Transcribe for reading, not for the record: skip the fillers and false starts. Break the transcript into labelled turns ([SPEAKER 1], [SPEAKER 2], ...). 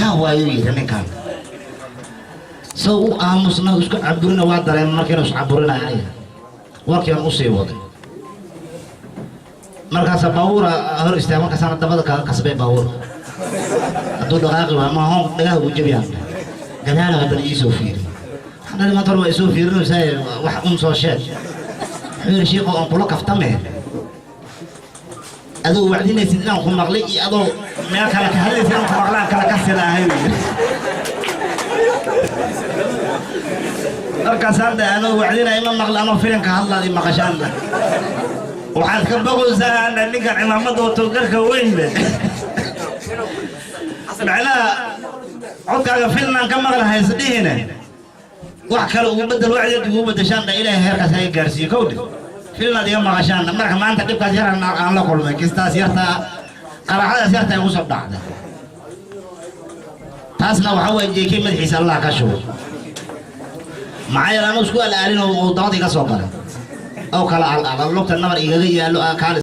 [SPEAKER 1] Yaa waayuu yidhi ninkan soo u aamusna, isku caburina. Waa dareema markiinu iscaburinaya aniga warkiiaan usii waday. Markaasa baabuura hor istaag, markaasaana dabada kaga kasbay baabuurka. Hadduu dhaqaaqi waa ma hoon dhagaha ugu jabiyaan. Gadaala haddana iisoo fiiri. Waxaan dhahay, maanta hore waa isoo fiirinaysaa, wax un soo sheeg. Wuxuu yidhi, "Shiiqo, aan kula kaftame, adoo wacdinaysid inaan ku maqlay iyo adoo meel kale ka hadlaysid inaan ku maqlaan kala kasi lahay," buu yidhi. Markaasaan dhahay, anoo wacdinaya ima maqli, anoo filimka hadlaad i maqashaan. Dhah, waxaad ka boqaysaa aan dhahay ninkan cimaamada wato, garka weyn leh, macnaha codkaaga filnaan ka maqla hayse dhihine, wax kale ugu bedel, wacdeed ugu bedeshaan. Dha, Ilaahay heerkaas haga gaarsiiyo. Kowdhe, filnaad iga maqashaan. Marka maanta dhibkaas yaraan aan la kulmay, kistaas yartaa, qaraxadaas yartaa igu soo dhacday, taasna waxaa waye jeekay madaxiisa Allah ka shubo. Maxaa yeele anuu isku alaalin oo dabada iga soo galay oo kala alal lugta nabar igaga yaallo kaal.